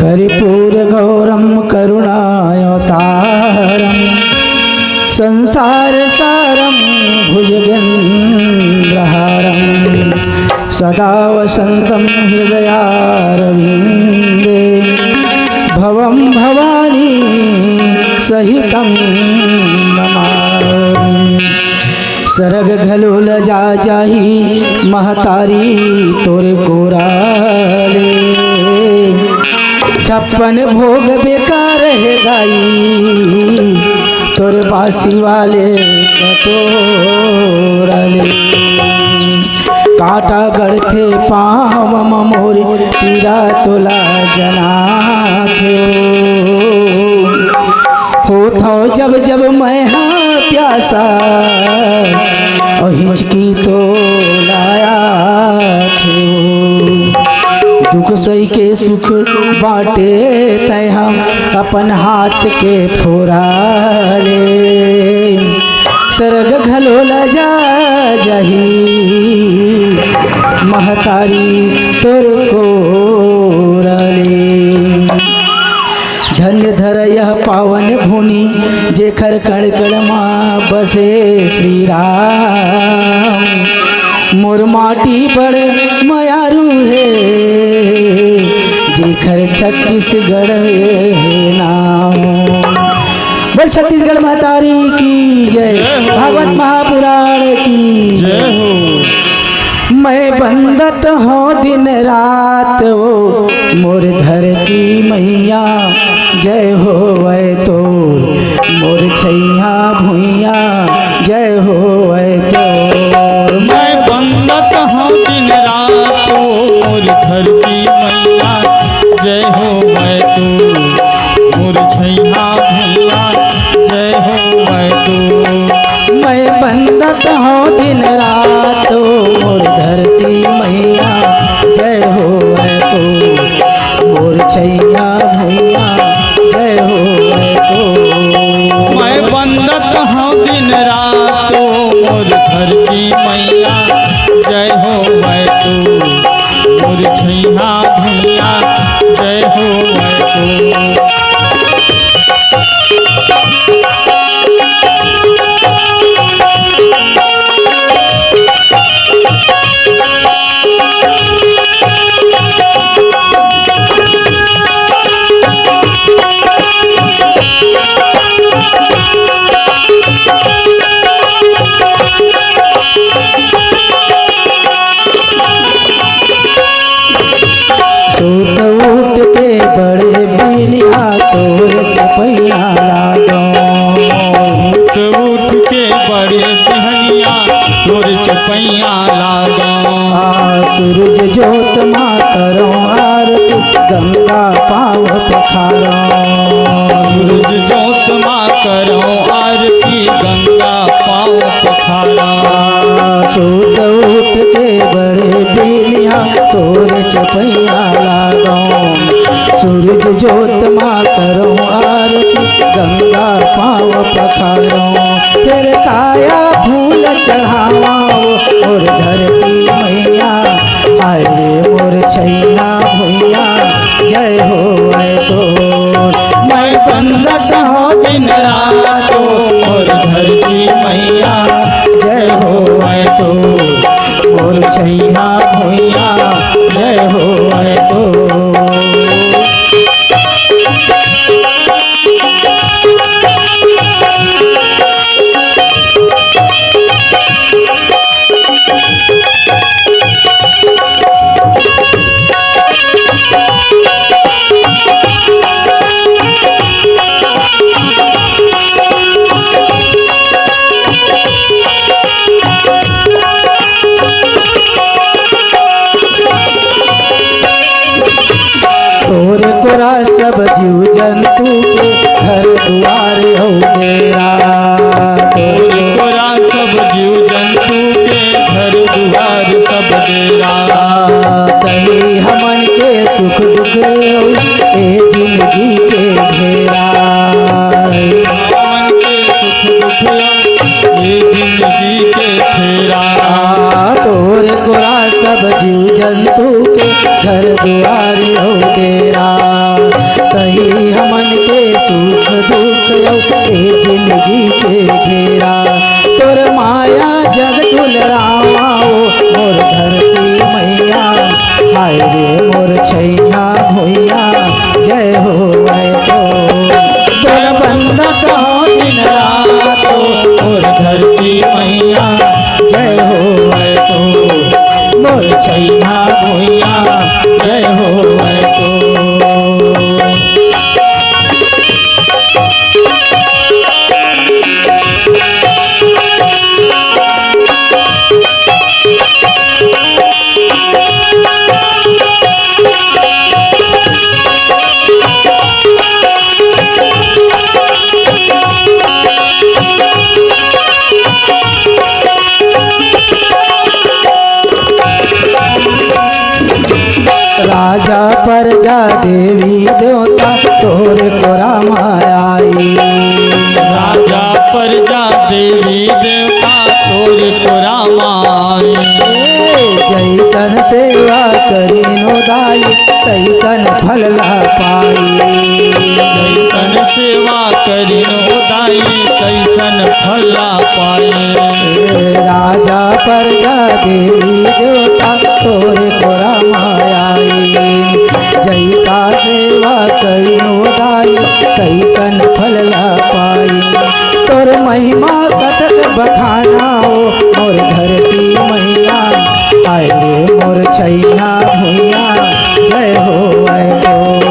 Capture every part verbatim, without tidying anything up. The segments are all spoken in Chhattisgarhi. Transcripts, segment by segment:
कर्पूर गौरम करुणावतारम संसार सारम भुजगेंद्रहारम सदा वसंतम हृदयारविंदे भवम भवानी सहितम नमामि। सरग घलो लजा जाही महतारी तोर कोरा ले। छप्पन भोग बेकार हे दाई तोर बासी वाले कटोरा ले। कांटा गड़थे पाँव म मोर पीरा तोला जनाथे। होथव जब जब मैं हा प्यासा, अउ हिचकी तोला आथे। दुख सही के सुख बांटे तैं हा अपन हाथ के फोरा ले। सरग घलो लजा जाही महतारी तोर कोरा ले। धन्य धर यह पावन भूमि, जेखर कण कण मा बसे श्री राम। मोर माटी बड़ मयारू हे, जेखर छत्तीसगढ़ हे नाम। बोल छत्तीसगढ़ महतारी की जय, जय हो। भागवत महापुराण की जय हो। मैं बंदत हूँ दिन रात ओ मोर धरती मैया, जय होवै तोर मोर छैया भुइया, जय होवै तोर। मैं बंदत हूँ दिन रात ओ मोर धरती मैया, जय होवै तोर मोर छैया भुइया, जय होवै तोर। मैं बंदत हूँ दिन रात ओ मोर धरती मैया, जय होवै तोर मोर छैया भुइया, जय होवै तोर। मैं बंदत हूँ दिन रात ओ मोर धरती मैया, जय होवै तोर मोर छैया भुइया, जय होवै तोर। सुत उठ के बड़े बिनिया तोर चपैया लागों। सुत उठ के बड़े बिहनिया तोर चपैया लागों। आ, सूरज जोत मा करों आरती गंगा पाँव पखारों। सूरज जोत मा करों आरती गंगा पाँव पखारों। सुत उठ के बड़े बिनिया तोर चपैया लागों। सूरज जोत मा करों आरती गंगा पाँव पखारों। फेर काया फूल चढ़ावां ओ मोर धरती मैया, हाय रे मोर छैया भुइया, जय होवै तोर। मैं बंदत हूँ दिन रात ओ मोर धरती मैया, जय होवै तोर। मोर छैया भुइया, जय होवै तोर। सब जीव जंतु के घर दुआर अउ डेरा। तोर कोरा सब जीव जंतु के घर दुआर सब डेरा। तही हमन के सुख दुख अउ ए जिंदगी के घेरा। हमन के सुख दुख अउ ए जिंदगी के फेरा। तोर कोरा सब जीव जंतु के घर दुआर अउ डेरा। तही हमन के सुख दुख अउ ए जिंदगी के घेरा। तोर माया जग दुलरावा ओ मोर धरती मैया। हाय रे मोर छैया भुइया, जय होवय तोर। तोर बंदत हौं दिन रात ओ मोर धरती मैया, जय होवय तोर। मोर छैया भुइया, जय होवय तोर। राजा परजा देवी देवता तोरे कोरा म आई। राजा परजा देवी देवता तोरे कोरा म आई। ए, जैसन सेवा करिन ओ दाई, तैसन फल ला पाई। जैसन सेवा करिन ओ दाई, तैसन फल ला पाई। ए, राजा परजा देवी देवता तोरे कोरा म आई। जैसा सेवा करिन ओ दाई, तैसन फल ला पाई। तोर महिमा कतक बखाना ओ मोर धरती मैया। आय रे मोर छैया भुइया, जय होवय तोर।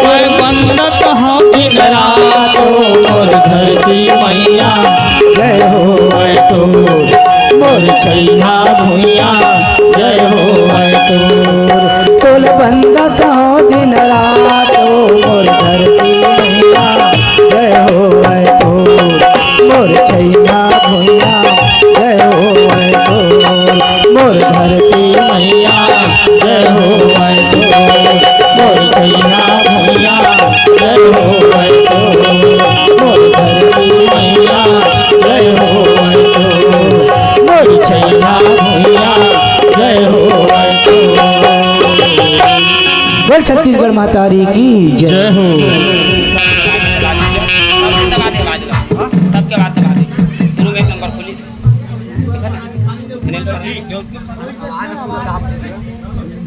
मैं बंदत हौं दिन रात ओ मोर धरती मैया, जय होवय तोर। मोर छैया भुइया, जय होवय तोर। तोल बंदत हौं दिन रात ओ मोर धरती मैया, जय होवय तोर। मोर छैया भुइया, जय होवय तोर। मोर धरती मैया, जय होवय तोर। मोर छैया भुइया, जय होवय तोर। मोर धरती मैया, जय होवय तोर। मोर छैया भुइया, जय होवय तोर। बोल छत्तीसगढ़ महतारी की जय। जय हो। सबके बात दबा दे, आवाज ला। सबके बात दबा दे। शुरू में एक नंबर पुलिस।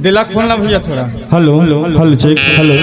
दिला खोलना भैया थोड़ा। Hello, hello, hello, check, hello.